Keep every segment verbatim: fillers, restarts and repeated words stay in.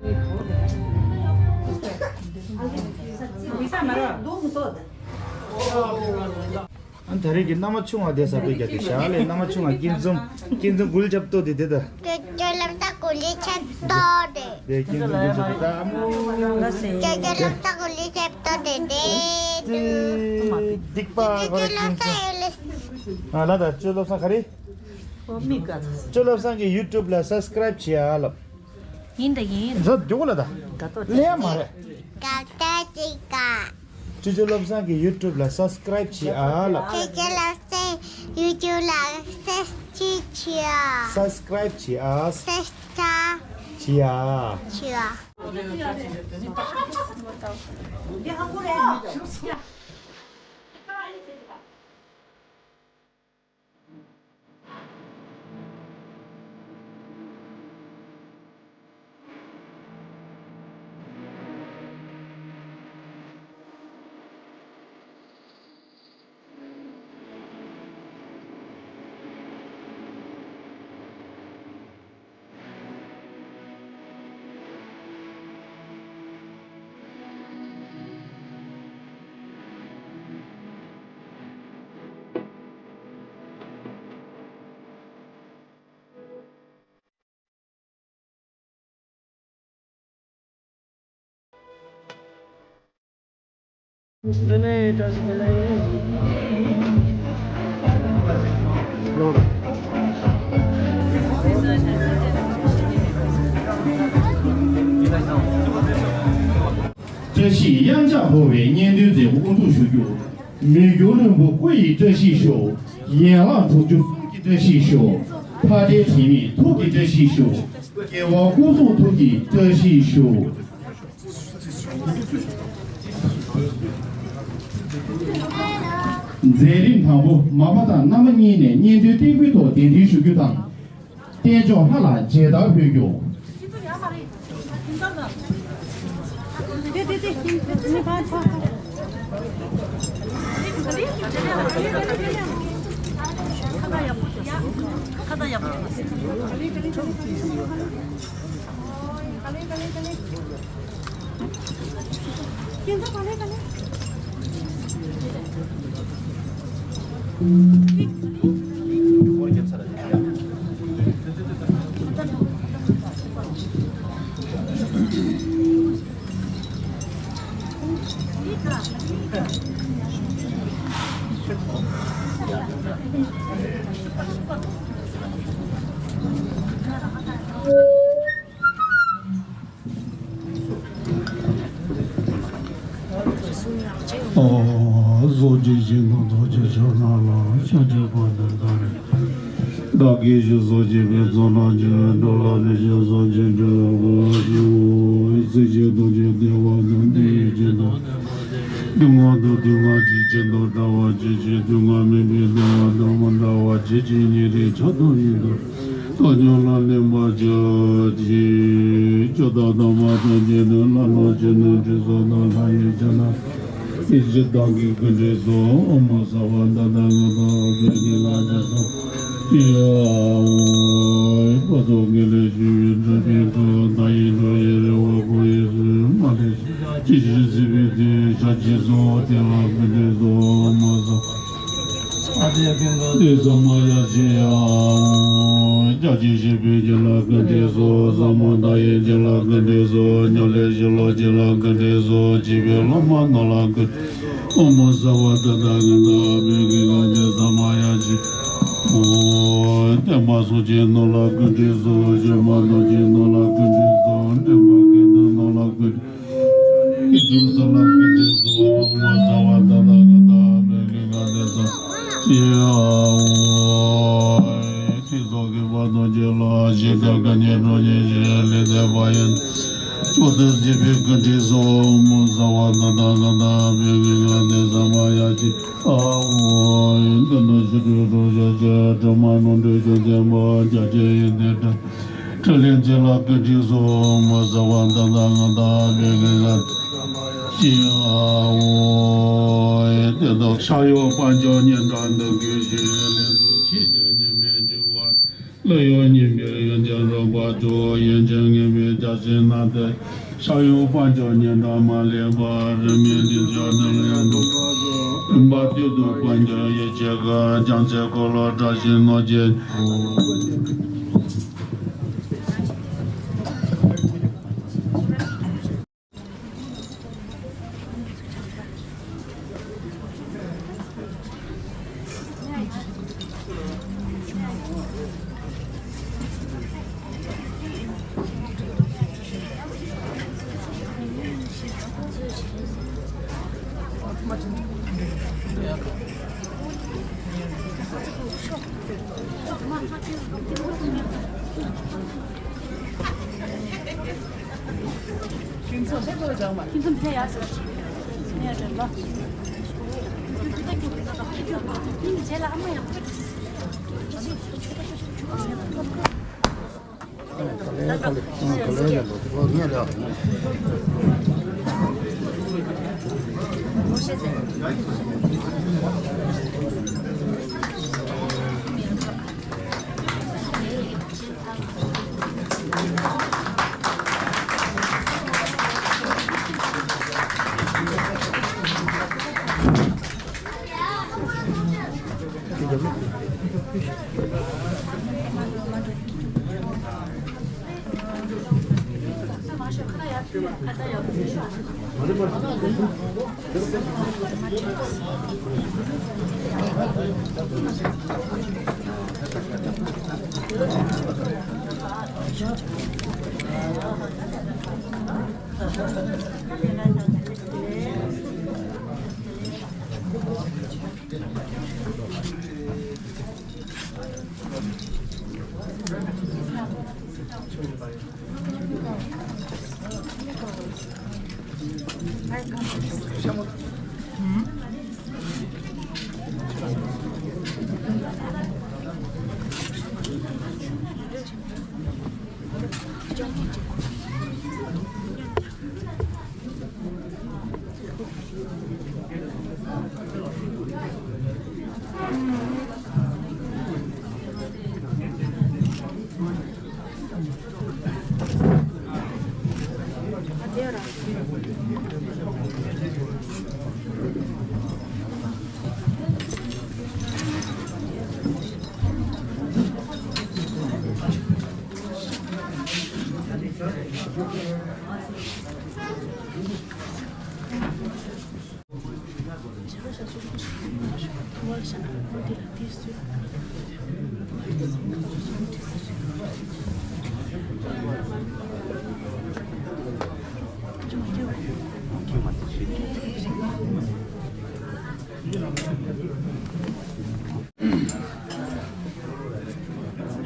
ཨ་ད་རེས་ཀྱི་མནའ་མ་ཆུང་བ་དེ་ས་པའི་རྒྱ་དེ་ཞག་ལས་མནའ་མ་ཆུང་བ་སྐྱིད་འཛོམས་སྐྱིད་འཛོམས་གུལ་ཆབ་ཏོ་དེ་དེ་ད། ཅོ་ཅོ་ལབ་ས་གུ་ལི་ཆབ་ཏོ་དེ། དེ་སྐྱིད་འཛོམས་གུལ་ཆབ་ཏོ་ད་ཨ་མོ། ཅོ་ཅོ་ལབ་ས་གུ་ལི་ཆབ་ཏོ་དེ་དེ། སྡིག་པ་ཅོ་ཅོ་ལབ་ས་ཡོད་ལེ། ཨ་ལ་ད་ཅོ་ལབ་ས་ག་རེ། ཅོ་ལབ་ས་གི་ཡུ་ཊུབ་ལ་སབ་སི་ཀ་རེབ་བྱེད་ཨ་ལབ། ཡིན་ད་ཡིན། འཛོ་མགྱོགས་ལ་ད། དགའ་ཏོག་ལེ་ཡ་མ་རེད། དགའ་ཏོག་ཅིག་ག་ཅོ་ཅོ་ལབ་ས་གི་ཡུ་ཊུབ་ལ་སབ་སི་ཀ་རེབ་བྱེད་ཨ་ལབ། ཅོ་ཅོ་ལབ་ས་ཡུ་ཊུབ་ལ་སབ་སི་ཀ་རེབ་བྱེད་ཨ། སབ་སི་ཀ་རེབ་བྱེད་ཨ། སབ་སི་ཀ་རེབ་བྱེད་ཨ། བྱེད་ཨ། བཀྲ་ཤིས་གཡང་ཆགས་འཕོ་བའི་སྙན་ཐོའི་མཛད་སྒོ་དབུ་འཛུགས་ཞུ་རྒྱུ། མི་འགྱུར་རློན་པོ་སྐུ་ཡི་བཀྲ་ཤིས་ཤོག། ཡན་ལག་དྲུག་ཅུ་གསུམ་གྱི་བཀྲ་ཤིས་ཤོག། མཐའ་བྲལ་དྲི་མེད་ཐུགས་ཀྱི་བཀྲ་ཤིས་ཤོག། རྒྱལ་བ་སྐུ་གསུང་ཐུགས་ཀྱི་བཀྲ་ཤིས་ཤོག། མཛད་རིམ་དང་པོ་མ་པ་དང་མནའ་མ་གཉིས་ནས་སྙན་ཐོའི་སྟེགས་བུའི་ཐོག་གདན་འདྲེན་ཞུ་རྒྱུ་དང་། རྟེན་མཆོག་ལྷ་ལ་མཇལ་དར་ཕུལ་རྒྱུ། ཨོ། རྫོགས་བྱེད་སྤྱི་དང་རྫོགས་བྱེད་ཕྱག་ན་བླངས། ཕྱག་བྱེད་པ་དང་དར། བདག་གིས་སྦྱིན་སོགས་བྱས་པའི་ཚོགས་རྣམས་ཀྱིས། འགྲོ་ལ་ཕན་ཕྱིར་གསོག་བྱེད་འགྲོ་བའི་མགོན། ཚིག་བཅད་རྡོ་རྗེ་ལྟེ་བ་དང་། ལྟེ་བའི་སྤྱི་དང་། སྡུག་བསྔལ་དང་སྡུག་བསྔལ་གྱི་སྤྱི་དང་བྲལ་བར་བྱེད་ཅིང་། སྡུག་བསྔལ་མེད་པའི་བདེ་བ་དང་མི་འབྲལ་བར་བྱེད་ཅིང་། ཉེ་རིང་ཆགས་སྡང་གཉིས་དང་། བཏང་སྙོམས་ལ་ལེན་པར་བྱ་སྟེ། ཇི་ལྟར་དམ་པ་དང་རྗེས་དང་བླ་ན་མཆོད་ནས་ཁྲུས་གསོལ་དང་ལྷ་ཡི་སྤྱན་སྔར་ཡེ་ཤེས་དང་གི་སྐུ་འདྲེས་སོ། ཨོཾ་སརྦ་ཏ་ཐཱ་ག་ཏ་ཨ་བྷི་ཝ་ཌཱ་ཏེ་སྭཱ་ཧཱ། ཡ་ཧོ། ཕ་ཚོ་ངེས་ལེགས་ཞུ་བའི་འགྲུབ་པའི་སྐུ། མཐའ་ཡས་འགྲོ་ཡི་རེ་བ་འཁོར་བའི་སྲིད། མ་ལུས་ཅི་བཞིན་སྲིད་པའི་དེ་ཞལ་གྱིས་གསོལ་བ་དེ་ལ་སྐུ་འདྲེས་སོ། ཨོཾ་སརྦ་ཏེ་ས་མ་ཡ་ཤི་ཡ། སྐྱབས་ཀྱི་བཞེད་པའི་སྦྱིན་ལ་སྐུ་འདྲེས་སོ། ཟབ་མོ་མཐའ་ཡས་སྦྱིན་ལ་སྐུ་འདྲེས་སོ། ཉམས་ལེན་ཞི་ལྷག་སྦྱིན་ལ་སྐུ་འདྲེས་སོ། བྱིས་པའི་སློབ་མ་རྣམས་ལ་སྐུ་འདྲེས། ཨོཾ་སརྦ་ཏ་ཐཱ་ག་ཏ་ཨ་བྷི་ཝ་ཌཱ་ཏེ་ས་མ་ཡ་ཤི། ཨོ། བསྟན་པ་སྲུང་མཁན་རྣམས་ལ་སྐུ་འདྲེས་སོ། གཞོན་པ་སྡོམ་མཁན་རྣམས་ལ་སྐུ་འདྲེས་སོ། འདྲེན་པ་སྐལ་ལྡན་རྣམས་ལ་སྐུ་འདྲེས། སྐྱིད་སྡུག་གསུམ་ལ་སྐུ་འདྲེས་སོ། ཨོཾ་སརྦ་ཏ་ཐཱ་ག་ཏ་ཨ་བྷི་ཝ་ཌཱ་ཏེ་ས་མ་ཡ་ཤི་ཡ་ཧོ། ཁྲི་སོགས་ཀྱི་བར་དུ་གྱེས་ལ་ཞི་བདེ་དགའ་ཉེ་གྲོགས་ཉེ་ཞི་ལྷ་དེ་བ་ཡན། མཆོག་ཏུ་གཟིགས་པའི་སྐུ་འདྲེས་སོ། ཨོཾ་སརྦ་ཏ་ཐཱ་ག་ཏ་ཨ་བྷི་ཝ་ཌཱ་ཏེ་ས་མ་ཡ་ཤི་ཡ་ཧོ། མདུན་དུ་ཞི་ཁྲོའི་གྲོགས་ཤཱཀྱ་སྒྲོལ་མ་ཀླུ་སྒྲུབ་ཀུན་མཁྱེན་པ་ཤཱཀྱ་ཡེ་ཤེས་ཏེ་ཏྲ། ཕྲིན་ལས་མཛད་ལ་སྐུ་འདྲེས་སོ། ཨོཾ་སརྦ་ཏ་ཐཱ་ག་ཏ་ཨ་བྷི་ཝ་ཌཱ་ཏེ་ས་མ་ཡ་ཤི་ཡ་ཧོ། དེ་དག་ཕྱག་གཡོགས་དཔལ་འབྱོར་སྙན་གྲགས་འདི་ཀུན་ཞིག་ལེགས་སོ་ཆེས་ཀྱང་སྙན་མེད་འགྱུར་བ། ཀླུ་ཡུལ་སྙན་པའི་ཡོན་ཏན་རོལ་པ་དུ། ཡོན་ཏན་ངེས་མེད་རྒྱ་ཆེན་སྣ་ལྡན། ཤར་ཡུལ་དཔལ་འབྱོར་སྙན་གྲགས་མ་ལེགས་པ། རིས་མེད་བདེ་མཆོག་དོན་ལ་ཡོན་ཏན་རིམ་པ་བདུད་དུ་དཔལ་འབྱོར་ཡེ་ཤེས་མཁའ། རྒྱལ་མཚན་འཁོར་ལོ་བཀྲ་ཤིས་ནོར་གྱིས།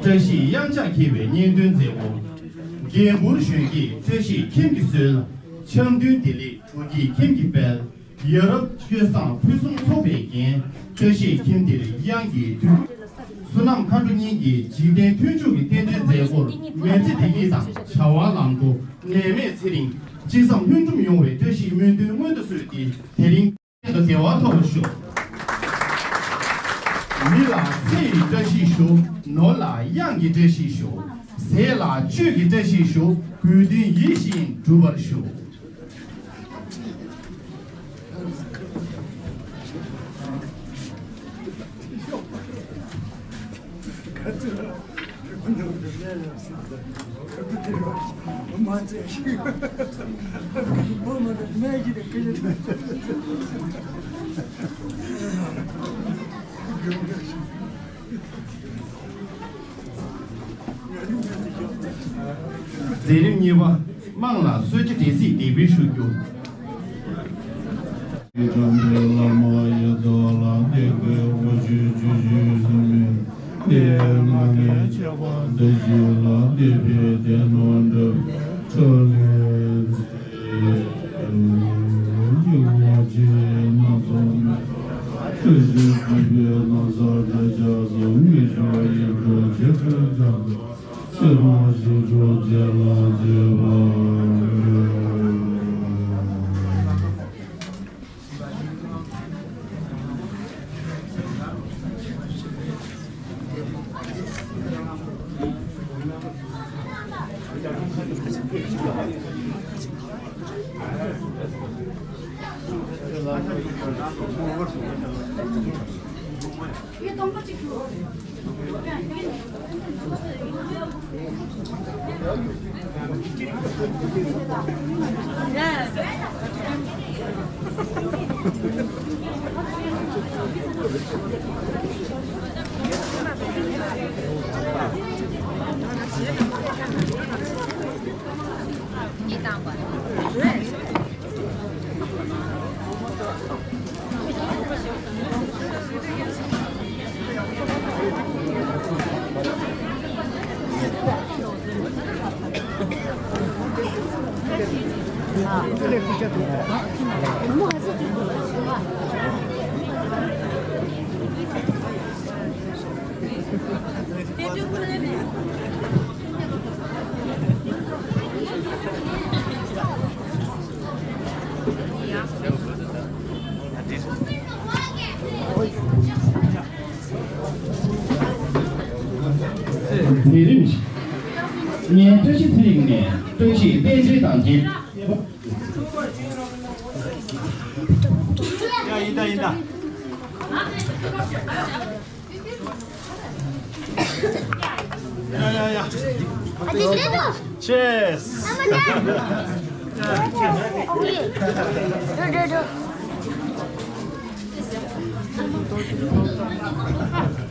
བཀྲ་ཤིས་གཡང་ཆགས་འཁྱིལ་བའི་གཉེན་སྟོན་མཛད་སྒོ། རྒྱལ་འབུར་གཞོན་སྐྱེས་བཀྲ་ཤིས་ཁྱིམ་གྱིས་གསོལ། འཆམ་མཐུན་བདེ་ལེགས་དྲོ་སྐྱིད་ཁྱིམ་གྱིས་སྤེལ། ཡ་རབས་སྤྱོད་བཟང་ཕུན་སུམ་ཚོགས་པའི་རྒྱན། བཀྲ་ཤིས་ཁྱིམ་འདིར་གཡང་གི་དུས། བསོད་ནམས་མཁའ་འགྲོ་གཉིས་ཀྱིས་འཇིག་རྟེན་མཐུན་འཇུག་གི་རྟེན་འབྲེལ་མཛད་སྒོར་མི་ཚེ་བདེ་སྐྱིད་དང་བྱ་བ་ལམ་འགྲོ། ནད་མེད་ཚེ་རིང་། ཅི་བསམ་ལྷུན་འགྲུབ་ཡོང་བའི་བཀྲ་ཤིས་སྨོན་འདུན་སྔོན་དུ་གསོལ་ཏེ། དེ་རིང་ཁྱེད་དང་བདེ་བ་ཐོབ་པར་ཤོག། མི་ལ་ཚེ་ཡི་བཀྲ་ཤིས་ཤོག། ནོར་ལ་གཡང་གི་བཀྲ་ཤིས་ཤོག། ཟས་ལ་བཅུད་ཀྱི་བཀྲ་ཤིས་ཤོག། དགོས་འདུན་ཡིད་བཞིན་འགྲུབ་པར་ཤོག། མཛད་རིམ་གཉིས་པ། དམངས་ལ་གསོལ་ཇ་འབྲས་སིལ་འདེགས་འབུལ་ཞུ་རྒྱུ། བཀྲ་ཤིས་ཁྱིམ་འདིར་བླ་མ་ཡི་དམ་ལ་འདེགས་པའི་དབུ་ཁྱུད་ཆུ་ཞུན་ཟིན་མེད་ལས་མ་ངེས་ཆེ་བ་འདི་ཞིག་ལ་འདི་ཕན་བདེ་ནོར་འདྲ་བའི་ཁྲོ་ལས་མཛད། ཡུལ་ལྔ་ཆེན་སྣ་ཚོགས་མེད་པ་བཀྲ་ཤིས་འདུས་པའི་ནང་གསར་དུ་ཆགས་སུ་ངེས་འབྱུང་ཡིད་འཕྲོག་ཆེ་ཁྲོ་འཇམ་དུ། སེམས་ནང་ཞི་ཁྲོ་མཛད་ལ་མཛད་པར་འགོད། ལས་རིམ་བཞི། ངས་བཀྲ་ཤིས་ཚེ་རིང་ནས་བཀྲ་ཤིས་དཔལ་འབྱོར་དང་འབྲེལ། ཡ་ཡིན་ད་ཡིན་ད། ཡ་ཡ་ཡ། Cheers.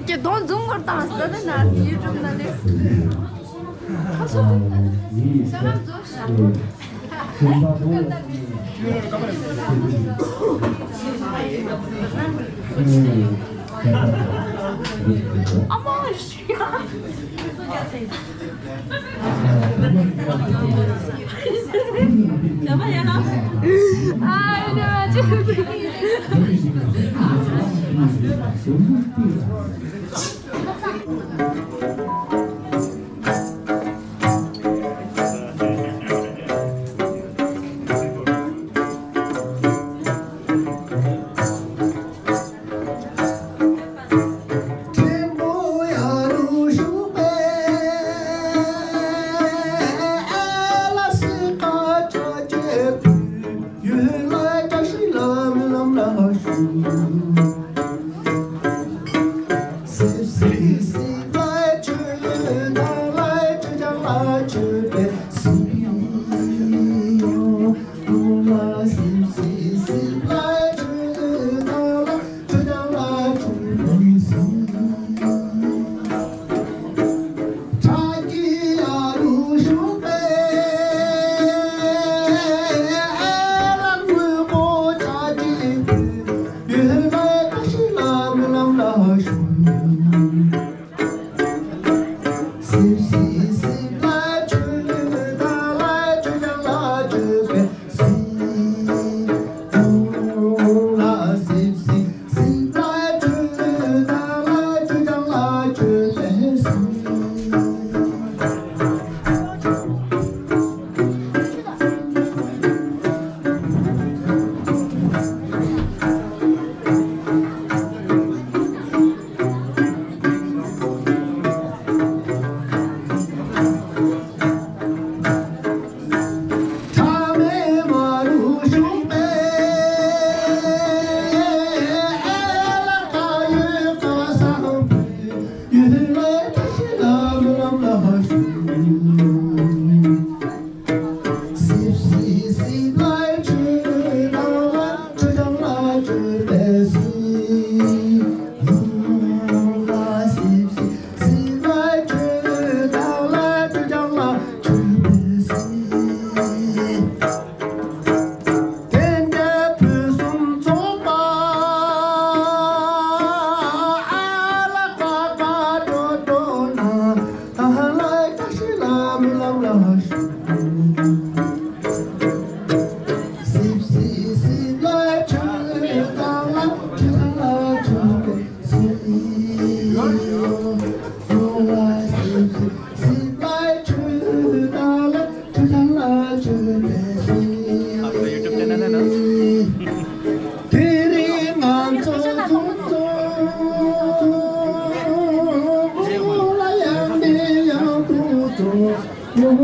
ཁྱེད་གདོང་འཛུམ་དགོས་དང་ཟེར་ན་ཡུ་ཊུབ་ན་ལེགས། ཁ་ཤོ། ས་ལམ་རྫོགས་ཤག་ཨ་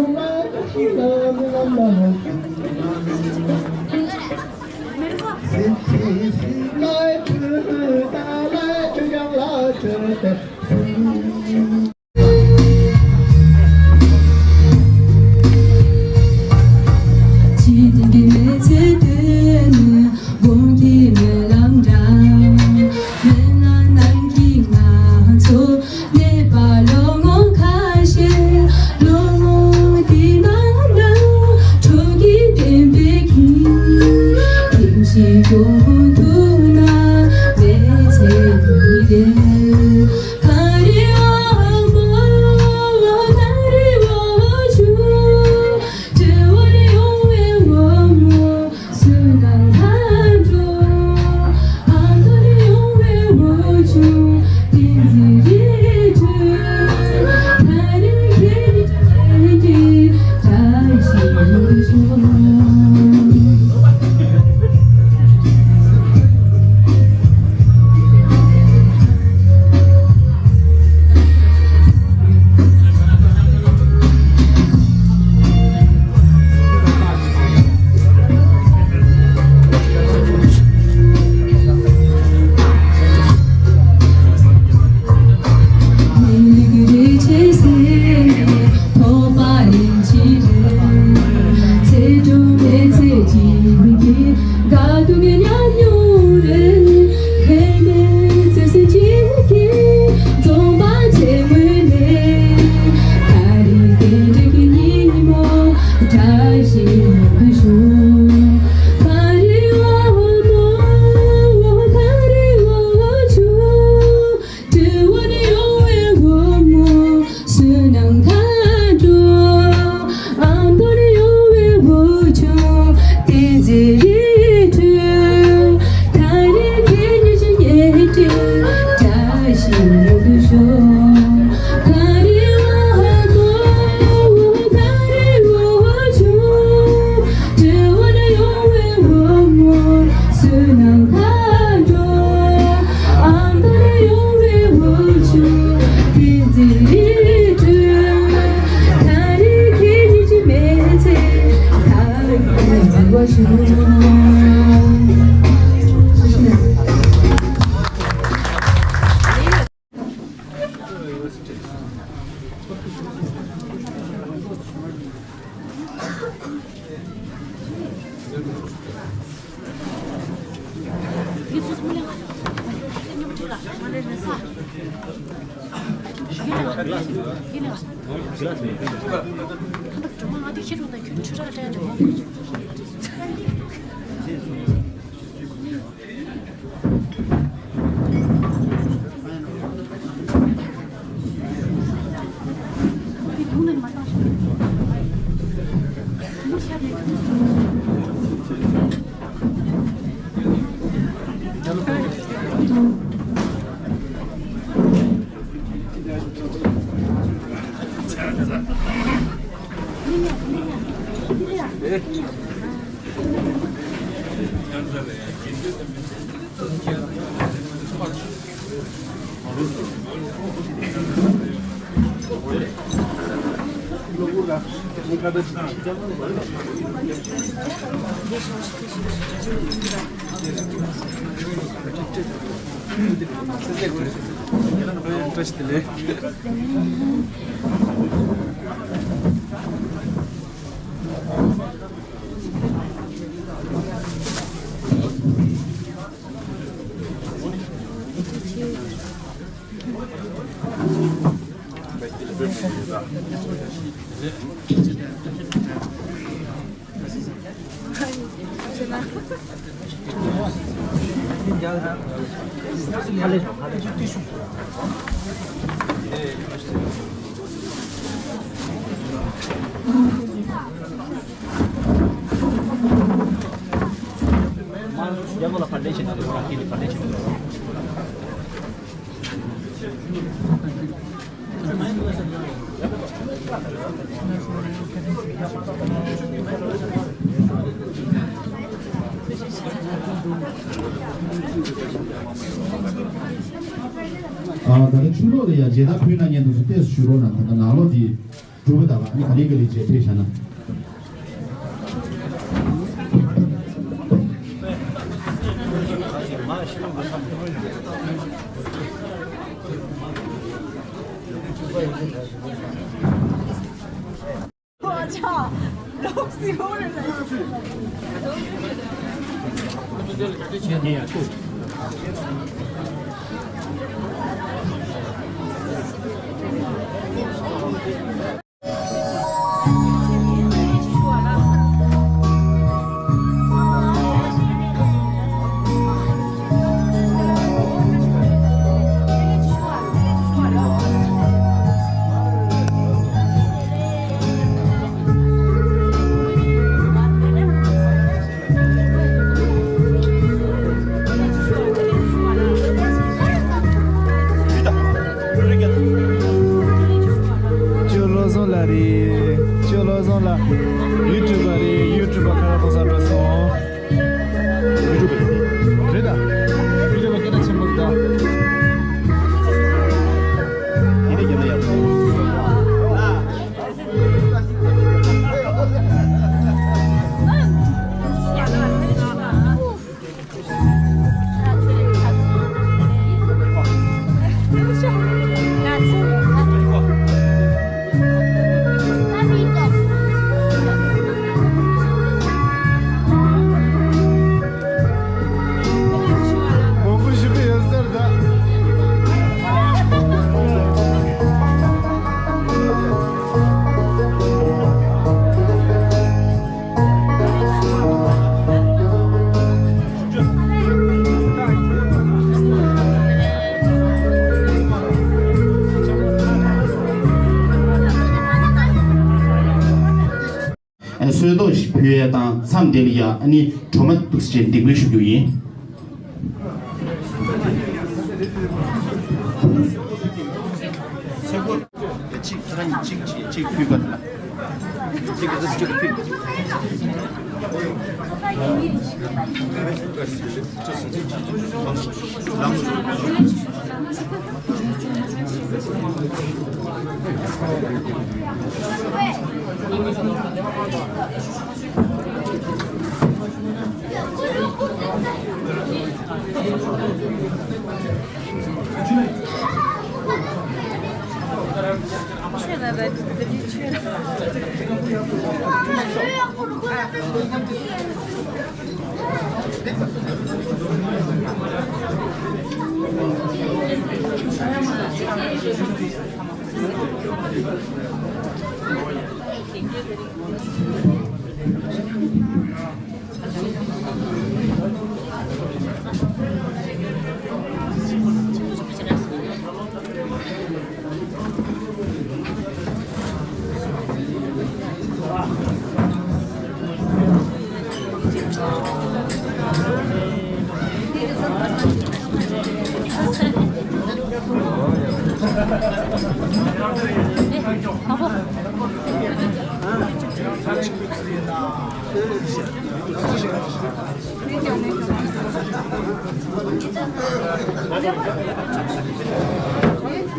མ། ཨ། ད་ལྟ་ཕྱི་ལོགས་ལ་ཡ་མཇལ་དར་ཕུལ་གནང་མཁན་འདུག་སེ་ཏོག་ཙམ་བཞུགས་རོགས་གནང་། ད་ལྟ་ནང་ལོགས་འདི་སྒྲུབ་པ་དང་ཨ་ནི་ག་ལེ་ག་ལེ་མཇལ་ཕེབས་བྱ་ན། ཅོ་བློ་བཟང་ལགས་རེད། ཅོ་བློ་བཟང་ལགས། ཡུ་ཊུབ་པ་རེད། ཡུ་ཊུབ་པ་ཁ་ཁ་གཏོང་ས་འགྲོ་སོང་། ཡུ་ཊུབ་པ་རེད། རེད་ད། ཡུ་ཊུབ་པ་སྐད་གྲགས་ཆེན་པོ་རེད་ད། ཡིན་ན་རྒྱབ་ན་ཡག་པོ། མང་པོ་ཞིག་ཡོད་ས་རེད་ད། གསོལ་ཏོག་ཞིག་ཕུལ་ཡས་དང་མཚམས་འདི་ལ་ཡ་ཨ་ནི་སྒྲོལ་མ་འདུག་སེ་བྱས་འདེགས་འབུལ་ཞུ་རྒྱུ་ཡིན། གཅིག་ཁྱེད་རང་གཉིས་གཅིག་བྱས་གཅིག་ཕུལ་བ་ལ། གཅིག་གིས་གཅིག་ཕུལ།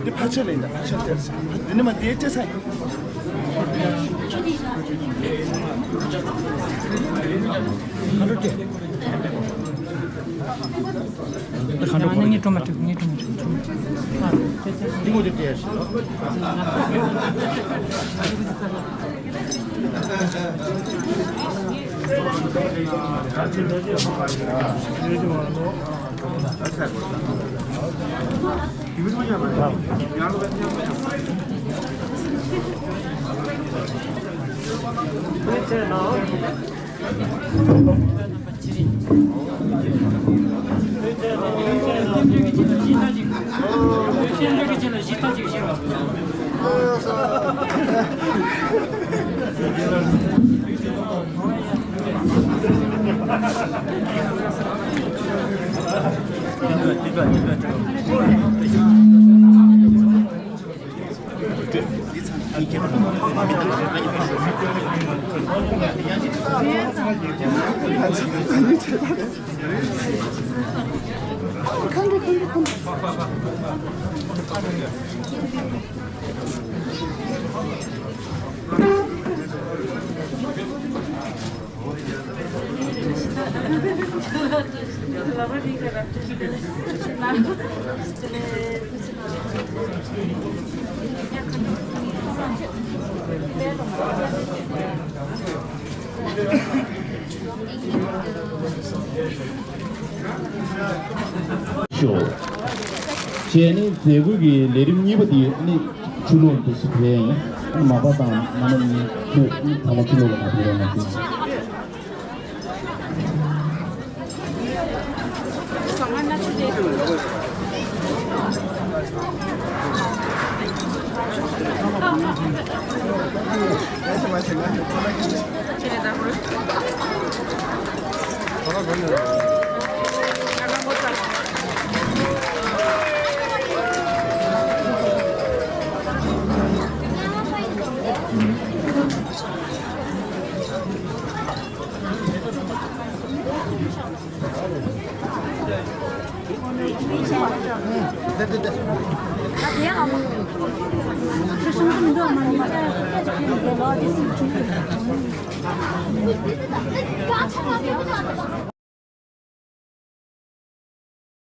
འདི་ཕལ་ཆེར་ལེན་ད་ཕལ་ཆེར་དེར་འདི་ནི་མ་འདིའི་སྤྲད་ས་ཡིན། ག་འགྲོ་སྐྱེ། ད་ག་འགྲོ་ཨ་ནི་ངས་སྤྲོ་མ་སྤྲོད། ངས་སྤྲོ་མ་སྤྲོད། འདི་ངོ་དེ་སྤྲད་ཡ་ཞིག་ལ། ཤོག་བྱས་ནས་མཛད་སྒོ་གི་ལས་རིམ་གཉིས་པ་དེ་ནི་ཕྱི་ལོགས་འདུག་སེ་ཕེབས་ཡིན། མ་པ་དང་མ་ནམ་གཉིས་ཁྱོད་ཚང་མ་ཕྱི་ལོགས་ལ་མ་ཕེབས་རོགས་གནང་།